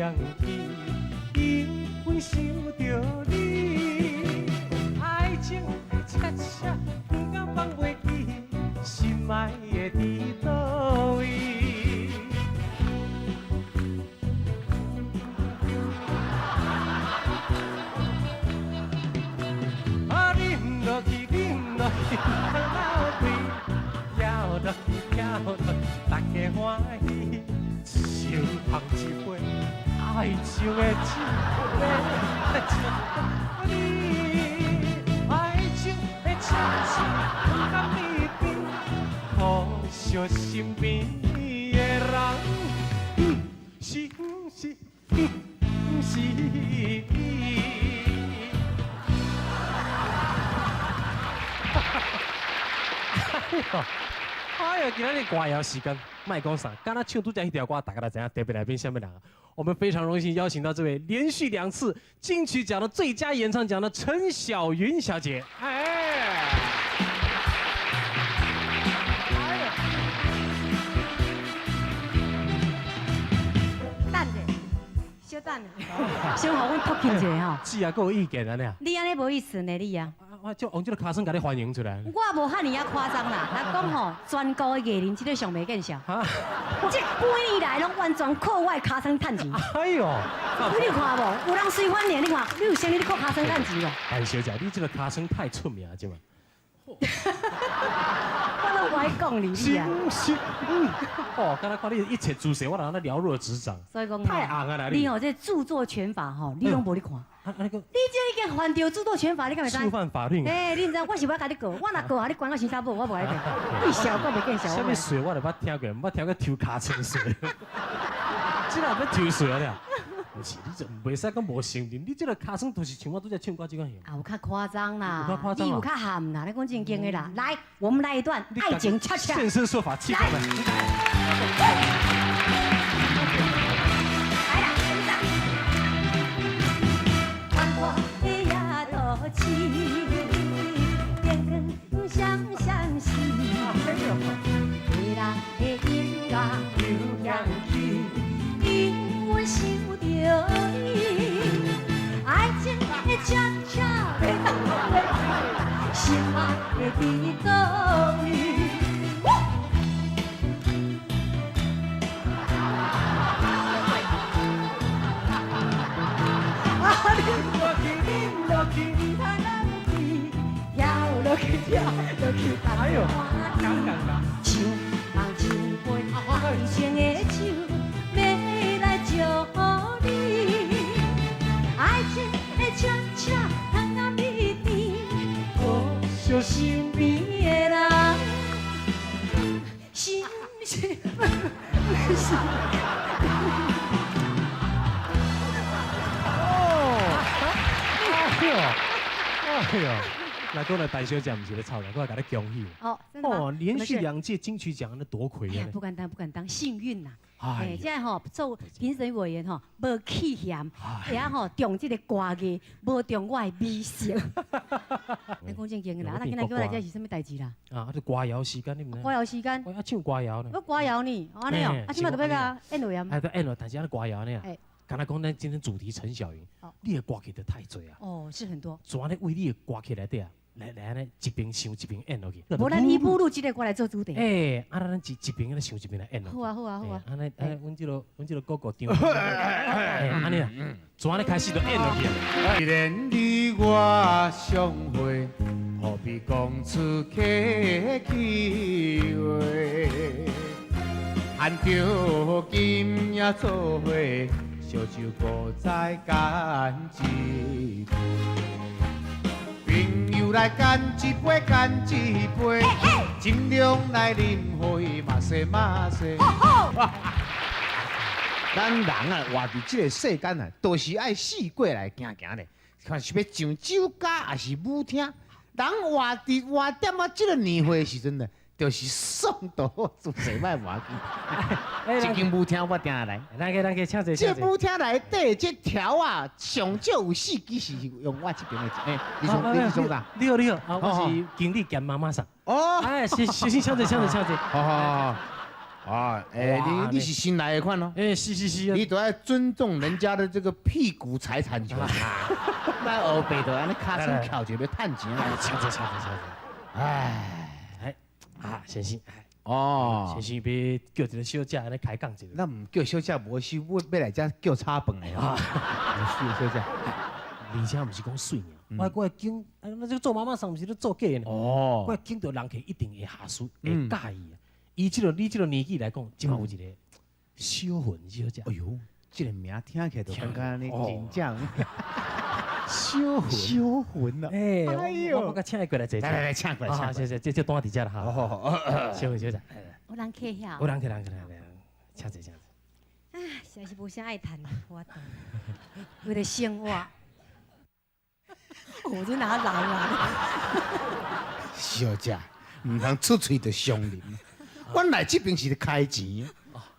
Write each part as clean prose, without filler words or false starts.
香氣，因為想著你，愛情的恰恰不敢放袂記，心愛的佇佗位？啊，啉落去，啉落去，毋通流淚，跳落去，跳落去，大家歡喜，相捧一杯愛情的酒，欲來祝福你。愛情的恰恰不甘離別，可惜身邊的人，是毋是？毋是你。哎呀，今仔日歌謠時間，莫講啥，敢若唱拄才彼條歌，大家就知影特別來賓啥物人啊。我們非常榮幸邀請到這位連續兩次金曲獎的最佳演唱獎的陳小雲小姐。哎，哎呀，等者，小等下，先予阮托起一下吼。是啊，閣有意見按呢啊？你按呢無意思呢，你啊。我就用這个尻川共你歡迎出來。我無遐爾仔誇張啦，人講吼，全國的藝人這个上袂見笑。這幾年來攏完全靠我的尻川趁錢。哎呦！你有看無？有人隨歡迎，你看，你有啥物咧靠尻川趁錢無？陳小姐，你這个尻川太出名這嘛。我攏無愛講你你啊。是，嗯，哦，敢若看你一切姿勢，我人咧了若指掌。所以講太紅啊啦！你吼這著作權法吼，你攏無咧看。啊，你這已經犯著著作權法，你敢會知？觸犯法律。欸，你毋知，我是欲共你告，我若告予你關到生死簿，我無愛你。你笑閣袂見笑。啥物稅我就捌聽過，毋捌聽過抽尻川稅。這若欲抽稅啊？毋是，你這袂使講無承認，你這个尻川就是像我拄才唱歌這款型。啊，有較誇張啦，有較誇張你有較含啦，你講正經的啦。來，我們來一段愛情恰恰。現身說法，氣氛。來啦，繁華的夜都市，燈光閃閃閃，迷人的音樂又響起，因為想著你，愛情的恰恰欲放袂記，心愛的佇佗位？啊，啉落去，啉落去，毋通流淚，跳落去，跳落去，哎呦，尷尬尬。唱一杯愛情的酒，欲來祝福你。愛情的恰恰通甲蜜甜，可惜身邊的人，是毋是？毋是。哦，哎呦，哎呦，來講來陳小姐毋是咧臭人，我來共你恭喜。哦，真的嗎？哦，連續兩屆金曲獎，那奪魁哎呀，不敢當，不敢當，幸運吶！哎，這吼做評審委員吼，無棄嫌，會曉吼重這个歌藝，無重我的美色。你講正經的啦，啊，那今仔叫我來這是啥物代誌啦？啊，這歌謠時間你毋知？歌謠時間。我愛唱歌謠呢。我歌謠呢？按呢哦，啊，這擺就欲共演落啊。哎，演落，但是按呢歌謠呢？敢若講咱今天主題陳小雲，你的歌曲就太濟啊。哦，是很多。怎按呢為你的歌曲內底啊，來來按呢一邊想一邊演落去。無咱以母女這个歌來做主題。欸，啊，咱一邊按呢想一邊來演落去。好啊，好啊，好啊。按呢，按呢，阮這个哥哥張，按呢啦，怎按呢開始就演落去啊？既然你我相會，何必講出客氣話？牽著今夜做伙，燒酒閣再乾一杯。朋友來乾一杯，乾一杯，盡量來啉，予伊嘛說嘛說。咱人啊，活佇這个世間啊，都是愛四過來行行咧，看是欲上酒家，抑是舞廳。人活佇活踮仔這个年歲的時陣呢，就是爽到做勢莫忘記。這間舞廳我定來，來來去，請坐。這舞廳內底這條仔，上少有四支是用我這邊的。欸，你是創啥？你好你好，啊，我是經理兼媽媽桑。哦，哎，先先請坐請坐請坐。好好好。啊，哎，你是新來的款哦。哎，是是是。你都要尊重人家的這個屁股財產權。那後白就按呢跤手翹著欲趁錢。請坐，請坐，請坐。哎，哎，啊，先生，哦，先生欲叫一个小姐按呢開講一下。那毋叫小姐無收，欲來遮叫炒飯的啊。是小姐，而且毋是講媠爾，我會驚，哎，那這個做媽媽桑毋是咧做假的。哦，我會驚著人客一定會下屬會佮意啊。以這個你這個年紀來講，這馬有一個小雲小姐。哎喲，這個名聽起來就感覺按呢真正。小雲，小雲啊！哎呦，我共請伊過來坐。來來來，請過來，請過來。謝謝，這單佇遮啦哈。小雲小姐，有人客遐。有人客，人客，人客，請坐，請坐。啊，實在是無啥愛趁，我懂。為了生活，我這哪來啊？小姐，毋通出喙就傷人。阮來這邊是咧開錢，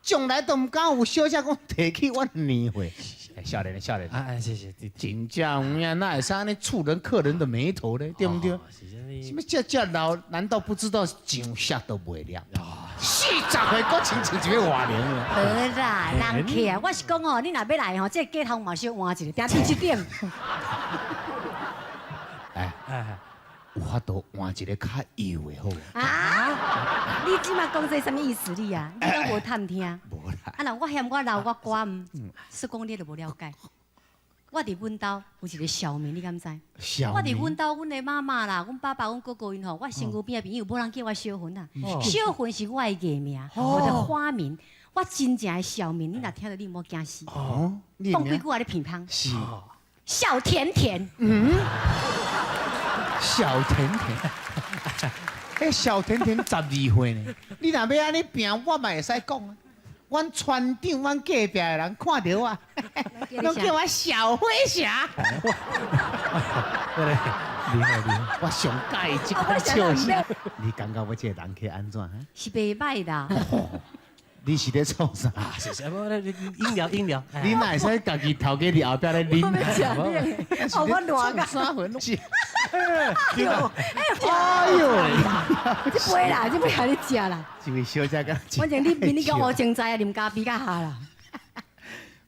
從來都毋敢有小姐講提起阮年歲。少年的少年，啊，謝謝。真正有影，哪會使按呢觸人客人的眉頭咧？對毋對？什麼這這老，難道不知道上色都袂了？40歲閣親像一個活人。好啦，人客啊，我是講哦，你若欲來吼，這個街頭嘛小換一下，定佇這點。哎，有法度換一個較幼的好無？啊！你這馬講這啥物意思你啊？你攏無探聽？無啦。啊，若我嫌我老我寡，說講你都無了解。我佇阮兜有一個小名，你敢知？我佇阮兜，阮的媽媽啦，阮爸爸、阮哥哥𪜶吼，我身軀邊的朋友，無人叫我小雲啊。小雲是我的藝名，我的花名。我真正的小名，你若聽著你毋好驚死。哦，講幾句話你鼻芳。是。小甜甜。嗯。小甜甜。彼小甜甜12歲呢，你若欲按呢拚，我嘛會使講啊。阮村長、阮隔壁的人看著我，攏叫我小飛俠。厲害厲害！我上佮意這款笑聲。你感覺我這個人客按怎？是袂䆀啦。你是咧創啥？謝謝，無飲料飲料。你哪會使家己頭家佇後壁咧啉？哦，我爛甲。啥貨攏是。哎呦！哎呦！這杯啦，這杯予你食啦。這位小姐敢？反正你比你較烏精在啊，啉咖啡較下啦。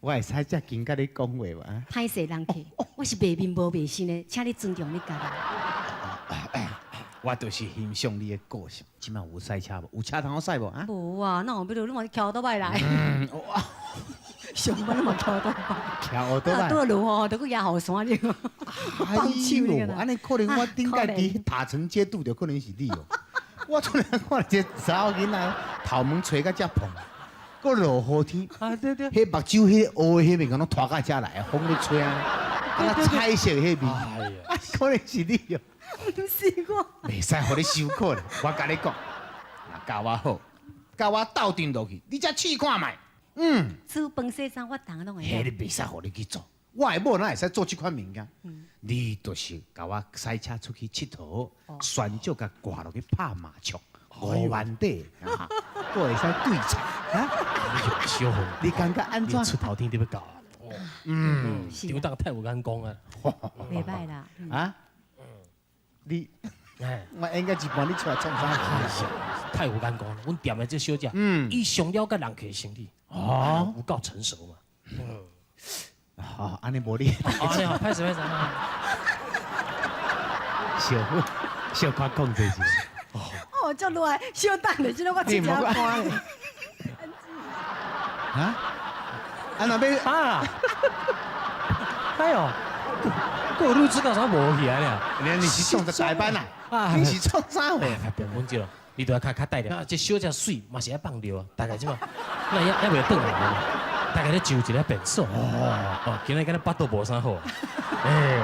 我會使遮緊佮你講話無？歹勢人客，我是袂面無袂身的，請你尊重你家己。我就是欣賞你的個性。這馬有賽車無？有車通好駛無？啊？無啊，哪有欲落？你嘛騎歐多擺來。嗯，哇！上班你嘛騎歐多擺。騎歐多擺。拄落雨，就閣壓雨傘你。哎呦，按呢可能我頂擺佇塔城街拄著可能是你哦。我突然看著一個查某囡仔，頭毛吹甲遮蓬，閣落雨天，啊對對，彼目睭彼個烏的彼面，攏拖到遮來，風咧吹啊，啊彩色彼面，啊可能是你哦。毋是我，袂使予你受苦咧。我共你講，若教我好，共我鬥陣落去，你才試看覓。嗯，煮飯洗衫我逐項攏會。彼你袂使予你去做，我的某哪會使做這款物件？你就是共我駛車出去𨑨迌，船長共掛落去拍麻將，5萬塊，閣會使對菜。啊，小雲，你感覺按怎？出頭天就欲到啊？嗯，張董太有眼光啊。袂䆀啦。啊？你，我應該一半你出來創啥？太有眼光了，阮店的這小姐，伊上了解人客心理，哦，有夠成熟嘛。嗯，好，按呢無你。哦，你好，歹勢歹勢。小小可控制一下。哦，足熱，小等下，這個我真正寒咧。啊？啊若欲啊？哎呦！過你知道啥無去啊？你是創在台班啊？你是創啥貨？別講這，你都要較較帶點。啊，這小姐媠嘛是愛放尿啊，大概這嘛，那也猶未轉來，大概咧上一个便所。哦哦，今日敢若腹肚無啥好。哎，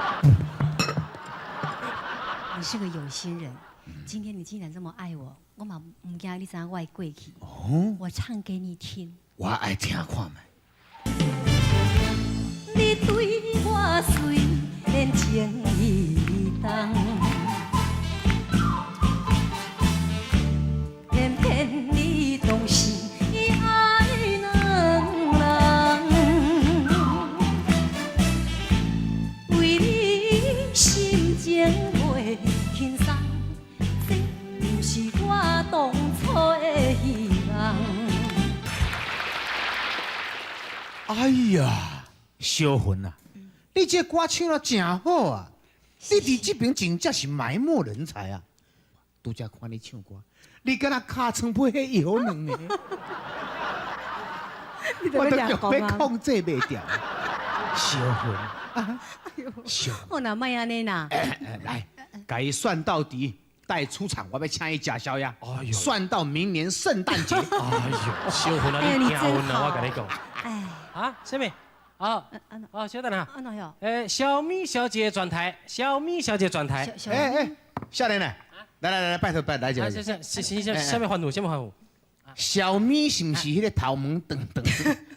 你是個有心人，今天你既然這麼愛我，我嘛毋驚你知影我的過去。哦，我唱給你聽。我愛聽看覓。你對我雖然情意重，偏偏你總是愛兩人，為你心情袂輕鬆，這毋是我當初的希望。哎呀，小云啊，你這歌唱得真好啊！你佇這邊真正是埋沒人才啊！拄才看你唱歌，你敢若尻川配彼藥卵呢？我都欲控制袂牢。小云啊，小，我哪莫按呢啦？來，共伊算到底，帶出場，我欲請伊食宵夜。哎呦，算到明年聖誕節。哎呦，小云啊，你驚阮啊，我共你講。哎，啊，啥物？啊，哦，稍等下。按怎樣？小米小姐轉台，小米小姐轉台。哎哎，少年呢？來來來，拜託拜，來一下。是是是是，啥物歡呼？啥物歡呼？小米是毋是彼個頭毛長長，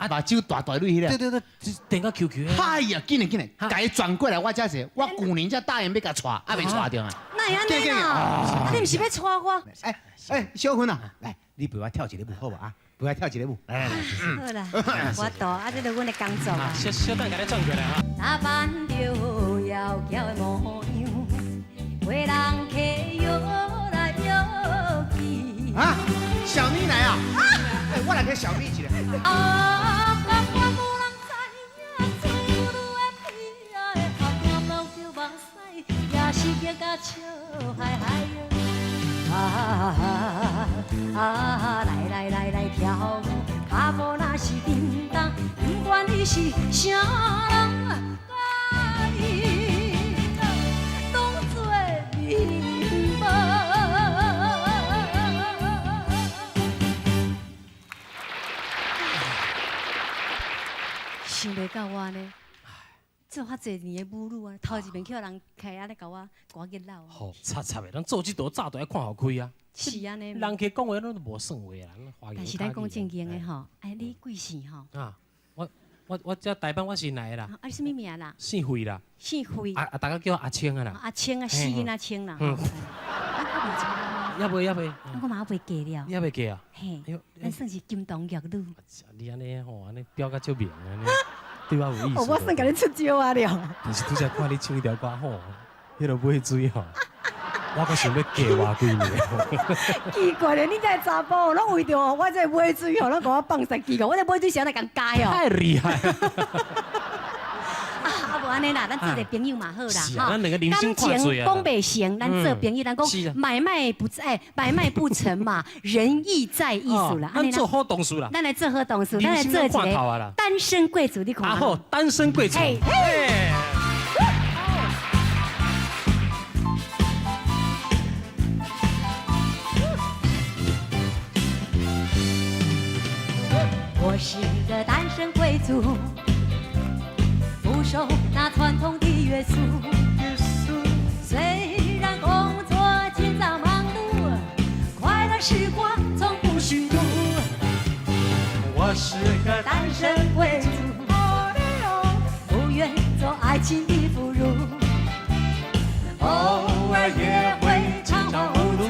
目睭大大蕊彼個？對對對，電到 QQ。哎呀，緊來緊來，共伊轉過來，我才是，我舊年才答應欲共娶，猶未娶著啊。哪會按呢啦？你毋是欲娶我？哎哎，小云啊，來，你陪我跳一个舞好無啊？陪我跳一個舞，來來來。好啦，我到，啊，這就阮的工作啊。小小等共你轉過來哈。打扮著窈窕的模樣，陪人客搖來搖去。啊，小咪來啊！哎，我來給小咪一個。啊，甘願無人知影，處女的悲哀，後鏡流著目屎，也是激甲笑嗨嗨喲。啊啊，來來來來跳舞，腳步若是沉重，不管你是啥人，佮伊當作面包。想袂到我呢，做遐濟年的舞女啊，頭一遍去予人開按呢共我趕緊老。吼，插插的，咱做這道早就愛看予開啊。是按呢。人客講話攏無算話啦。但是咱講正經的吼，哎，你貴姓吼？啊，我這台北我新來的啦。啊，你啥物名啦？姓費啦。姓費。啊啊，大家叫我阿青啊啦。阿青啊，死囡仔青啦。嗯。猶未猶未。我嘛猶未嫁了。猶未嫁啊？嘿。咱算是金童玉女。你按呢吼，按呢表甲足明按呢，對我有意思。我算共你出招啊了。但是拄才看你唱彼條歌吼，彼个尾水吼，我閣想欲嫁偌幾年。奇怪咧，你這个查埔攏為著我這个尾水吼，攏共我放殺奇怪，我這尾水是按怎共加哦？太厲害！啊，無按呢啦，咱做一個朋友嘛好啦，吼。咱兩個人生感情講袂成，咱做朋友，咱講買賣不哎，買賣不成嘛，仁義在意思啦。咱做好同事啦。咱來做好同事，咱來做一個單身貴族，你看。啊好，單身貴族。我是個單身貴族，不受那傳統的約束。雖然工作緊張忙碌，快樂時光從不虛度。我是個單身貴族，不願做愛情的俘虜，偶爾也會暢暢無阻，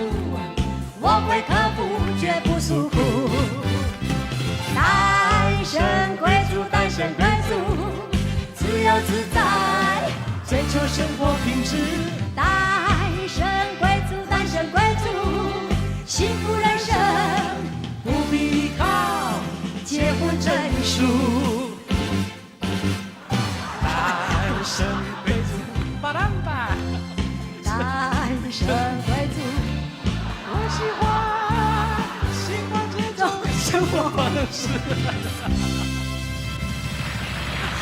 我會克服，絕不訴苦。單身貴族，單身貴族，自由自在，追求生活品質。單身貴族，單身貴族，幸福人生不必依靠結婚證書。單身貴族，巴蘭巴。單身貴族，我喜歡，喜歡這種生活方式。